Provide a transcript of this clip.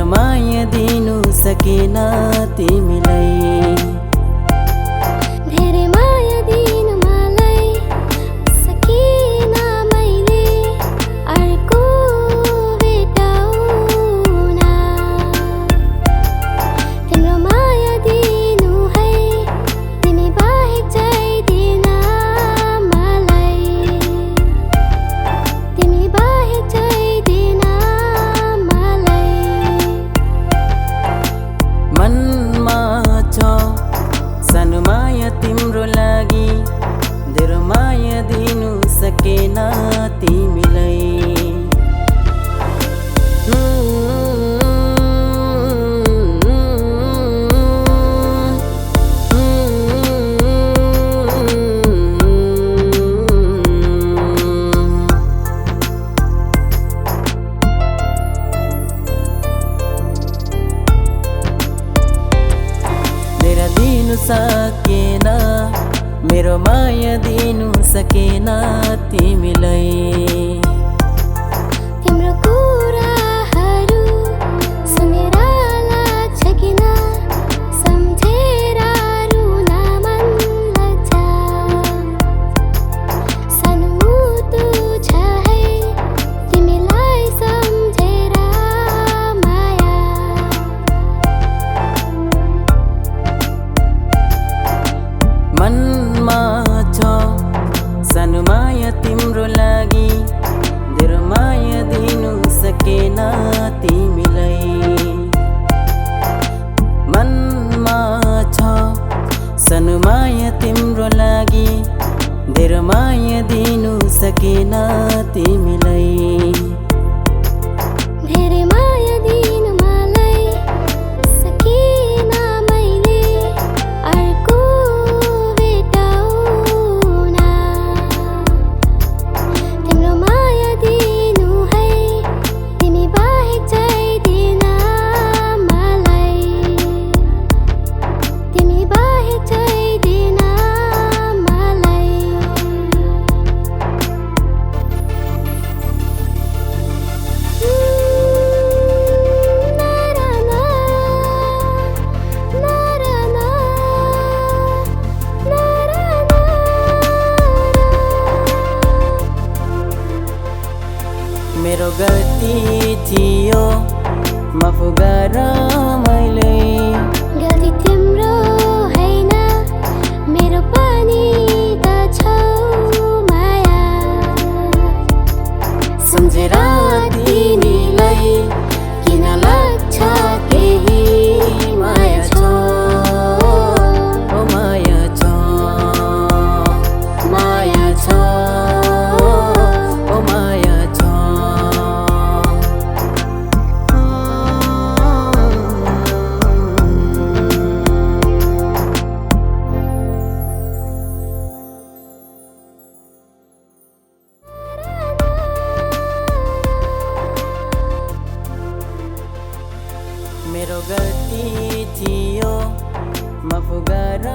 मेरो माया दिनु सकेन तिमीलाई। धेरै माया दिनु मलाई सकिन मैले अर्को भेटाउन। तिम्रो माया दिनु है तिमी बाहेक चाहिँदैन मलाई। तिमी बाहेक चाहिँदैन मलाई। मनमा छ सानो माया तिम्रो लागि, धेरै माया दिनु सकेन तिमीलाई। धेरै दिनु सकेन मेरो माया दिनु सकेन तिमीलाई। तिम्रो कुराहरू सुनेर लाग्छ किन सम्झेर रुन मन लाग्छ। सानो मुटु छ है तिमीलाई सम्झेर माया। मनमा छ सानो माया तिम्रो लागि, धेरै माया दिनु सकेन तिमीलाई। मनमा छ सानो माया तिम्रो लागि, धेरै माया दिनु सकेन तिमीलाई। धेरै माया दिनु मलाई सकिन मैले अर्को भेटाउन। तिम्रो माया दिनु है तिमी बाहेक चाहिँदैन मलाई। तिमी बाहेक चाहिँदैन मलाई। मेरो गल्ती थियो माफ गर मैले। गल्ती तिम्रो हैन मेरो पनि त छौ माया। सम्झेर तिमीलाई किन लाग्छ केही माया छ, ओ माया छ, माया छ, ओ माया छ। मेरो गल्ती थियो माफ गर